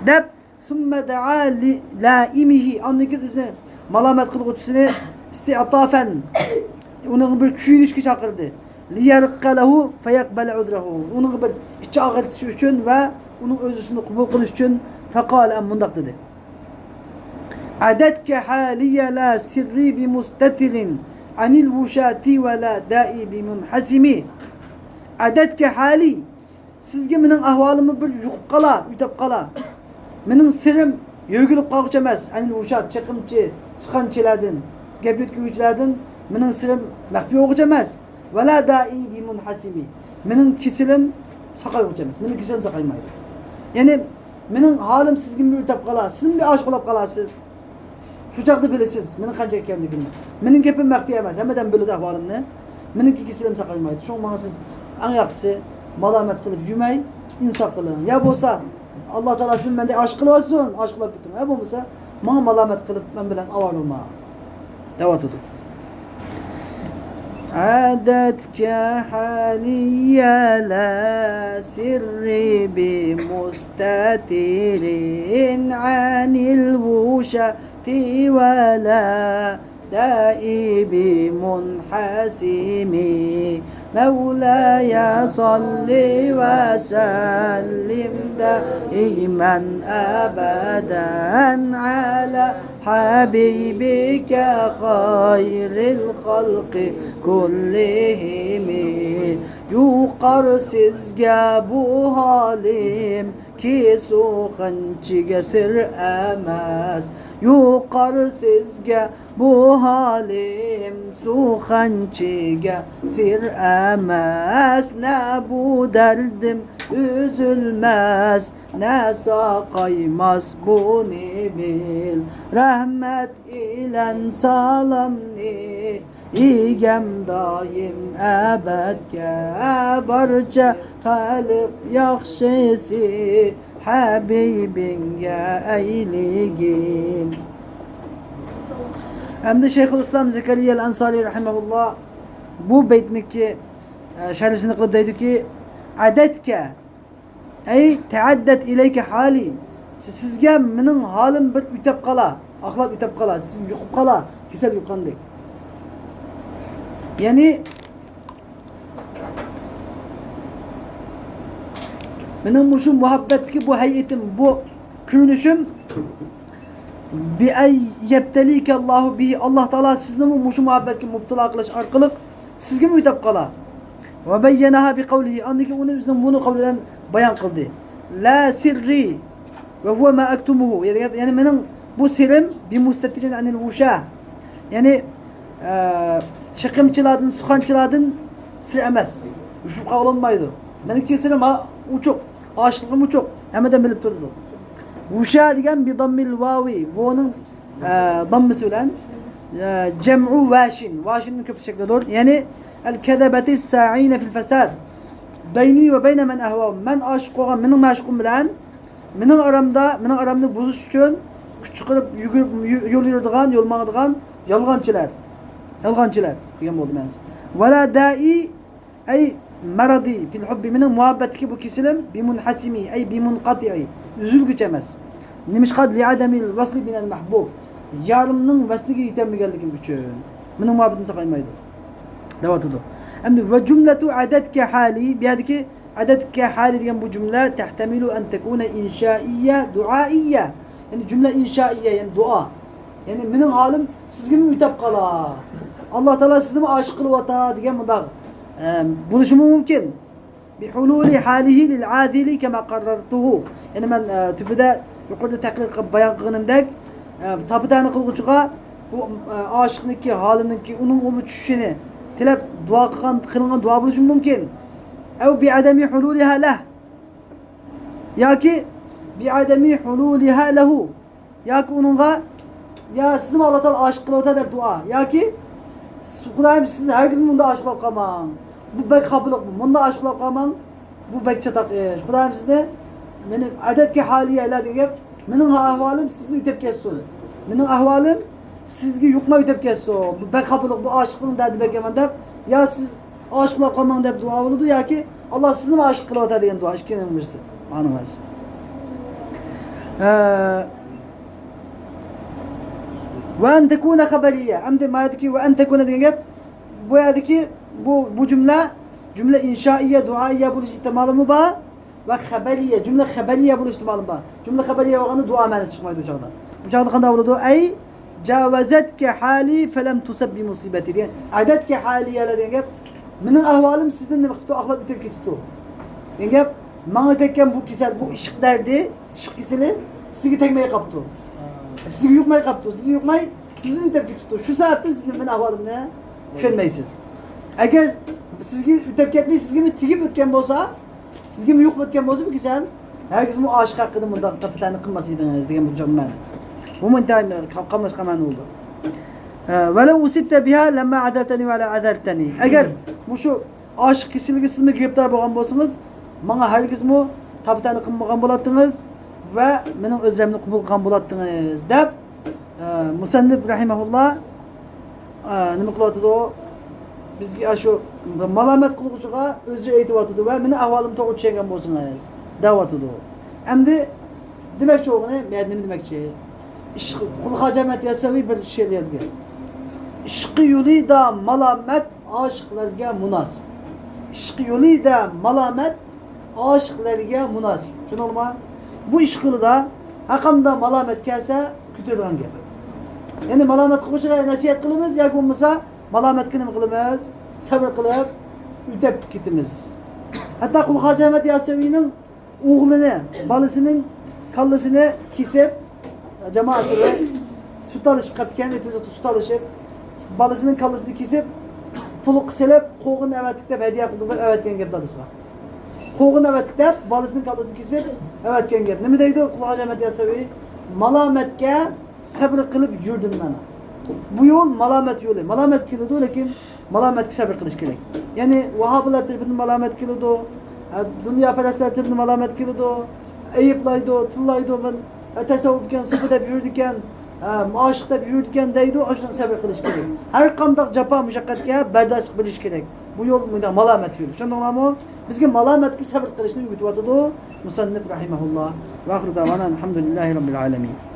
دەپ، ثم دعا للائمه، ئاندىن كېيىن ئۆزىنى مالامەت قىلغۇچىسىنى استعطافا، ئۇنىڭغا بىر كۆيۈنۈشكە چاقىردى. ليرق له فيقبل عذره، ئۇنىڭغا بىر ئىچى ئاغرىتىش ئۈچۈن ۋە ئۇنىڭ ئۆزرىسىنى قوبۇل قىلىش ئۈچۈن، فقال، مۇنداق دېدى. عددتك حالي لا سري بمستتر عن الوشاة ولا دائي بمنحسم. عددتك حالي، سىزگە مېنىڭ ئەھۋالىممۇ بىر يۇقۇپ قالا، يۈتەپ قالا. مېنىڭ سىرىم يۆگىلىپ قالغۇچى ئەمەس. ئەنىل ۋۇشات، چېقىمچى، سۇخەنچىلەردىن، گەپ يۆتكىگۈچىلەردىن مېنىڭ سىرىم مەخپىي بولغۇچى ئەمەس. ۋەلا دائى بىمۇنھەسىمى، مېنىڭ كېسىلىم ساقايغۇچى ئەمەس. مېنىڭ كېسىلىم ساقايمايدۇ. يەنى مېنىڭ ھالىم سىزگىمۇ يۈتەپ قالا، سىزمۇ بىر ئاشىق بولاپ قالارسىز. شۇ چاغدا بىلىسىز مېنىڭ قانچە ئىكەنلىكىمنى. مېنىڭ گېپىم مەخپىي ئەمەس، ھەممە ئادەم بىلىدۇ ئەھۋالىمنى. مېنىڭكى كېسىلىم ساقايمايدۇ. شۇڭا ماڭا سىز ئەڭ ياخشىسى مالامەت قىلىپ يۈرمەي، ئىنساپ قىلىڭ. يا بولسا، ئاللا تائالا سىزنى مەندەك ئاشىق قىلىۋاتسۇن، ئاشىق بولاپ كېتىڭ. يا بولمىسا، ماڭا مالامەت قىلىپ مەن بىلەن ئاۋارە بولما، دەۋاتىدۇ. عدتك حالي لا سري بمستتر عن الوشاة ولا دائي بمنحسم. مولاي صل وسلم دائما أبدا على حبيبك خير الخلق كلهم. يۇقار سىزگە بۇ ھالىم كى سۇخەنچىگە سىر ئەمەس. يۇقار سىزگە بۇ ھالىم سۇخەنچىگە سىر ئەمەس. نە بۇ دەردىم ئۈزۈلمەس، نە ساقايماس بۇنى بىل. رەھمەت ئىلەن سالامنى ئىگەم دائىم ئەبەدكە، بارچە خەلق ياخشىسى ھەبىبىڭگە ئەيلىگىن. ئەمدى شەيخۇل ئىسلام زەكەرىيە ئەل ئەنسارى رەھىمەھۇللا بۇ بەيتنىكى، ئە، شەرھىسىنى قىلىپ دەيدۇكى، ئەدەتكە، ئەي تەئەددەت ئىلەيكە ھالى، سىزگە مېنىڭ ھالىم بىر ئۆتەپ قالا، ئاقلاپ ئۆتەپ قالا، سىزگە يۇقۇپ قالا، كېسەل يۇققاندەك. يەنى مېنىڭ مۇشۇ مۇھەببەتتىكى بۇ ھەيئىتىم، بۇ كۆرۈنۈشۈم، بىئەن يەبتەلىكەللاھۇ بىھى، ئاللا تائالا سىزنىمۇ مۇشۇ مۇھەببەتكە مۇپتىلا قىلىش ئارقىلىق سىزگىمۇ ئۆتەپ قالا. ۋە بەييەنەھا بىقەۋلىھى، ئاندىن كېيىن ئۇنى ئۆزىنىڭ مۇنۇ قەۋلى بىلەن بايان قىلدى. لا سىررى ۋە ھۇۋە ما ئەكتۇمۇھۇ، يەنى، يەنى مېنىڭ بۇ سىرىم بىمۇستەتىرىن ئەنىل ۋۇشا، يەنى، ئە، چېقىمچىلاردىن، سۇخانچىلاردىن سىر ئەمەس، يوشۇرۇپ قالغىلى بولمايدۇ. مېنىڭكى سىرىم ھا-، ئوچۇق، ئاشىقلىقىم ئوچۇق، ھەممە ئادەم بىلىپ تۇرىدۇ. ۋۇشا دېگەن بىداممىل ۋاۋى، ۋونىڭ ئە، داممىسى بىلەن، ئە، جەمئۇ ۋاشىن. ۋاشىننىڭ كۆپ شەكلىدۇر. يەنى، ئەل كەزەبەتى سائىنە فىل فەساد. بەينى ۋە بەينە مەن ئەھۋاھۇم. مەن ئاشىق بولغان مېنىڭ مەشۇقۇم بىلەن مېنىڭ ئارامدا، مېنىڭ ئارامنى بۇزۇش ئۈچۈن كۈچ چىقىرىپ يۈگۈرۈپ، يو-، يول يۈرىدىغان، يول ماڭىدىغان يالغانچىلار. يالغانچىلار دېگەن بولدى مەنىسى. ۋەلا دائى ئەي مەرەدى فىل ھۇببى، مېنىڭ مۇھەببەتتىكى بۇ كېسىلىم، بىمۇنھەسىمى، ئەي بىمۇنقەتىئى، ئۈزۈلگۈچى ئەمەس. نېمىشقا؟ لىئەدەمىل ۋەسلى بىنەل مەھبۇب، يارىمنىڭ ۋەسلىگە يېتەلمىگەنلىكىم ئۈچۈن مېنىڭ مۇھەببىتىم ساقايمايدۇ، دەۋاتىدۇ. ئەمدى ۋە جۈملەتۇ ئەدەتكە ھالى، بۇ يەردىكى ئەدەتكە ھالى دېگەن بۇ جۈملە تەھتەمىلۇ ئەن تەكۇنە ئىنشائىيە، دۇئائىيە، يەنى جۈملە ئىنشائىيە، يەنى دۇئا. يەنى مېنىڭ ھالىم سىزگىمۇ ئۆتەپ قالا. ئاللا تائالا سىزنىمۇ ئاشىق قىلىۋاتا دېگەن مۇنداق، ئە، بولۇشىمۇ مۇمكىن. بىھۇلۇلى ھالىھى لىل ئازىلى كەما قەررەرتۇھۇ. يەنى مەن، ئە، تۈپىدە يۇقىرىدا تەقرىر قىلىپ بايان قىلغىنىمدەك، ئە، تاپا تەنە قىلغۇچىغا بۇ، ئە، ئاشىقنىڭكى ھالىنىڭكى ئۇنىڭغىمۇ چۈشۈشىنى تىلەپ دۇئا قىلغان، قىلىنغان دۇئا بولۇشىمۇ مۇمكىن. ئەۋ بىئەدەمى ھۇلۇلىھا لەھ. ياكى بىئەدەمى ھۇلۇلىھا لەھۇ. ياكى ئۇنىڭغا، يا سىزنىمۇ ئاللا تائالا ئاشىق قىلىۋاتار دەپ دۇئا. ياكى، خۇدايىم، سىز ھەرگىزمۇ مۇنداق ئاشىق بولۇپ قالماڭ. بۇ بەك خاپىلىق، مۇنداق ئاشىق بولۇپ قالماڭ. بۇ بەك چاتاق ئىش. خۇدايىم سىزنى، مېنى ئەدەتكە ھالىيە دېگەن گەپ، مېنىڭ ئەھۋالىم سىزدىن ئۆتۈپ كەتسۇن. مېنىڭ ئەھۋالىم سىزگە يۇقماي ئۆتۈپ كەتسۇن. بۇ بەك خاپىلىق، بۇ ئاشىقنىڭ دەردى بەك يامان دەپ، يا سىز ئاشىق بولۇپ قالماڭ دەپ دۇئا بولىدۇ ياكى ئاللا سىزنىمۇ ئاشىق قىلىۋاتار دېگەن دۇئا، ئىككىنىڭ بىرسى. مانا ھازىر. ئە، ۋە ئەن تەكۇنە خەبەرىيە. ئەمدى ما يەردىكى ۋە ئەن تەكۇنە دېگەن گەپ، بۇ يەردىكى بۇ، بۇ جۈملە، جۈملە ئىنشائىيە، دۇئائىيە بولۇش ئېھتىمالىمۇ بار. ۋە خەبەرىيە، جۈملە خەبەرىيە بولۇش ئېھتىمالىمۇ بار. جۈملە خەبەرىيە بولغاندا دۇئا مەنىسى چىقمايدۇ ئۇ چاغدا. ئۇ چاغدا قانداق بولىدۇ؟ ئەي جاۋەزەتكە ھالى فەلەم تۇسەب بىمۇسىبەتى دېگەن، ئەدەتكە ھالىيەلە دېگەن گەپ، مېنىڭ ئەھۋالىم سىزدىن نېمە قىپتۇ؟ ئاقلاپ ئۆتۈپ كېتىپتۇ دېگەن گەپ. ماڭا تەگكەن بۇ كېسەل، بۇ ئىشق دەردى، ئىشق كېسىلى سىزگە تەگمەي قاپتۇ. سىزگە يۇقماي قاپتۇ. سىزگە يۇقماي، سىزدىن ئۆتۈپ كېتىپتۇ. شۇ سەۋەبتىن سىز مېنىڭ ئەھۋالىمنى چۈشەنمەيسىز. ئەگەر سىزگە ئۆتۈپ كەتمەي، سىزگىمۇ تېگىپ ئۆتكەن بولسا، سىزگىمۇ يۇقۇپ ئۆتكەن بولسا بۇ كېسەل، ھەرگىزمۇ ئاشىق ھەققىدە مۇنداق تەپەتەنە قىلماس ئىدىڭىز دېگەن بۇ مەنە. بۇمۇ ئىنتايىن قاملاشقان مەنە بولدى. ھە، ۋەلەۋ ئۇسىبتە بىھا لەمما ئەزەرتەنى ۋەلا ئەزەرتەنى. ئەگەر مۇشۇ ئاشىق كېسىلىگە سىزمۇ گىرىپتار بولغان بولسىڭىز، ماڭا ھەرگىزمۇ تەپەتەنە قىلمىغان بولاتتىڭىز ۋە مېنىڭ ئۆزرەمنى قوبۇل قىلغان بولاتتىڭىز دەپ، ئە، مۇسەننىپ رەھىمەھۇللا، ئە، نېمە قىلىۋاتىدۇ؟ بىزگە ئاشۇ مالامەت قىلغۇچىغا ئۆزى ئېيتىۋاتىدۇ ۋە مېنىڭ ئەھۋالىمنى توغرا چۈشەنگەن بولسىڭىز دەۋاتىدۇ. ئەمدى دېمەكچى بولغىنى، مەن نېمە دېمەكچى؟ ئىشق، قۇل خاجە ئەمەت ياسەۋى بىر شېئىر يازغان. ئىشق يولىدا مالامەت ئاشىقلارغا مۇناسىپ. ئىشق يولىدا مالامەت ئاشىقلارغا مۇناسىپ. چۈشەندىڭلارمۇ؟ بۇ ئىشق يولىدا ھەرقانداق مالامەت كەلسە كۆتۈرىدىغان گەپ. يەنى مالامەت قىلغۇچىغا نەسىھەت قىلىمىز ياكى بولمىسا مالامەتكە نېمە قىلىمىز؟ سەۋر قىلىپ ئۆتەپ كېتىمىز. ھەتتا قۇل خاجە ئەمەت ياسەۋىنىڭ ئوغلىنى، بالىسىنىڭ كاللىسىنى كېسىپ، جامائەت بىلەن سۇ تالىشىپ قاپتىكەن، ئېتىزدا سۇ تالىشىپ، بالىسىنىڭ كاللىسىنى كېسىپ، پۇلۇققا سېلىپ، قوغۇن ئەۋەتتۇق دەپ ھەدىيە قىلدى دەپ ئەۋەتكەن گەپ دادىسىغا. قوغۇن ئەۋەتتۇق دەپ، بالىسىنىڭ كاللىسىنى كېسىپ ئەۋەتكەن گەپ. نېمە دەيدۇ قۇل خاجە ئەمەت ياسەۋى؟ مالامەتكە سەبرى قىلىپ يۈردۈم مەن. بۇ يول مالامەت يولى. مالامەت كېلىدۇ، لېكىن مالامەتكە سەبرى قىلىش كېرەك. يەنى ۋاھابىلار تەرىپىدىن مالامەت كېلىدۇ، ھە، دۇنياپەرەسلەر تەرىپىدىن مالامەت كېلىدۇ، ئەيىبلەيدۇ، تىللايدۇ، مەن، ھە، تەسەۋۋۇپكەن، سوپى دەپ يۈرىدىكەن، ھە، ئاشىق دەپ يۈرىدىكەن دەيدۇ، ئاشۇنىڭغا سەبرى قىلىش كېرەك. ھەر قانداق جاپا مۇشەققەتكە بەرداشلىق بىلىش كېرەك. بۇ يول مۇنداق مالامەت يولى. چۈشەندىڭلارمۇ؟ بىزگە مالامەتكە سەبرى قىلىشنى ئۆگىتىۋاتىدۇ مۇسەننىپ رەھىمەھۇللا. ۋە ئاخىرۇ دەۋانا ئەلھەمدۇلىللاھى رەببىل ئالەمىن.